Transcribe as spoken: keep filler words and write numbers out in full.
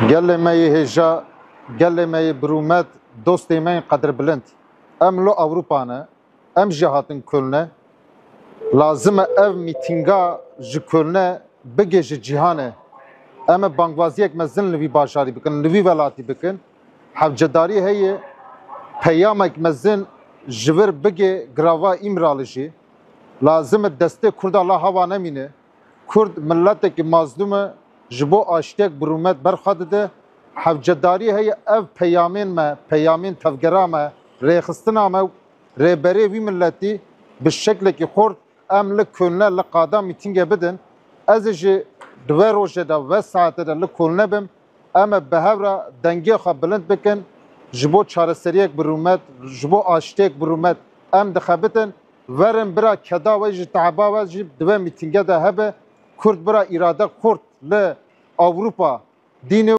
Gelê me yê hêja, gelê me yê birûmet, dostê me yên qedirbilind. Em lo Ewropa ne, em jî hatin Köln'e. Lazim e ev mîtînga ji Köln'e bigê ji cîhanê. Em ê bangvaziyek mezin li vî bajarî bikin, li vî welatî bikin. Hevcedarî heye, peyamek mezin ji vir bigê girava Îmrali jî. Lazim e destê Kurda la hava nemîne. Kurd miletekî mazlûm e, ji bo aştiyek birûmet berxwe dide. Hevcedarî heye ev peyamên me, peyamên tevgera me, rêxistina me, rêberê wî miletî bi şeklekî xurt em li Köln'e li qada mîtîngê bidin. Ez ê jî di vê rojê de, vê saetê de li Köln'e bim. Em ê bi hev re dengê xwe bilind bikin, ji bo çareseriyek birûmet, ji bo aştiyek birûmet em dixebitin. Verin bira keda we jî, teheba we jî di vê mîtînge de hebe. Kurd bira îrade xurt li Ewropa dînê